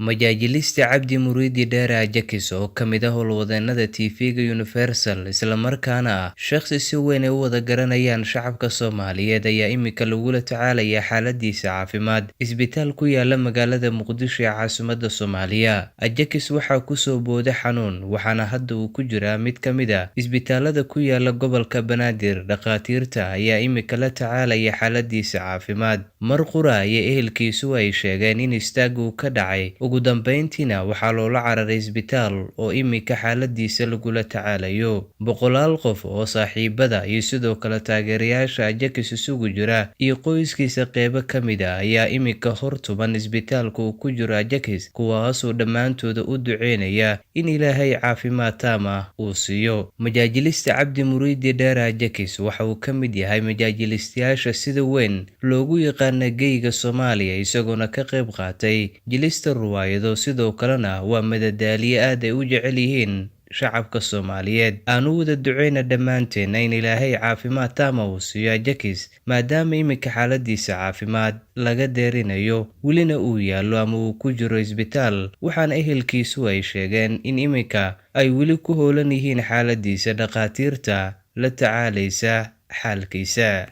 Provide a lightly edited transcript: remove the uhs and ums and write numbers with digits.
Majaajiliste Cabdi Muriidi Dheere Ajakis, oo ka mid ah howlwadeennada TV-ga Universal, isla markaana ah shaqsi si weyn ay u wada garanayaan shacabka Soomaaliyeed, ayaa imika lagula tacaalayaa xaaladiisa caafimaad isbitaal ku yaala magaalada Muqdisho ee caasimadda Soomaaliya. Ajakis waxaa ku soo booday xanuun, waxaana hadda uu ku jiraa mid ka mid ah isbitaalada ku yaala gobolka Banaadir. Dhakhaatiirta ayaa imika la tacaalaya xaaladiisa caafimaad. Mar qura ayay ehelkiisu ay sheegeen in istaag uu ka dhacay, ugu dambeyntiina waxaa loola cararay isbitaal oo imika xaaladiisa lagula tacaalayo. Boqolaal qof oo saaxiibada iyo sidoo kale taageerayaasha Ajakis isugu jira iyo qoyskiisa qeybo ka mid ah ayaa imika hor tuban isbitaalka uu ku jiro Ajakis, kuwaasoo dhammaantooda u duceynaya in Ilaahay caafimaad taam ah uu siiyo. Majaajiliste Cabdi Muriidi Dheere Ajakis waxa uu ka mid yahay majaajilistayaasha sida weyn loogu yaqaana geyiga Soomaaliya, isagoona ka qayb qaatay jilista ruwaayado, sidoo kalena waa madadaaliye aad ay u jecel yihiin shacabka Soomaaliyeed. Aan u wada duceyna dhammaanteen in Ilaahay caafimaad taam ah uu siiyo Ajakis, maadaama imika xaaladiisa caafimaad laga deerinayo, welina uu yaallo ama uu ku jiro isbitaal, waxaana ehelkiisu ay sheegeen in imika ay weli ku howlan yihiin xaaladiisa dhakhaatiirta la tacaalaysa xaalkiisa.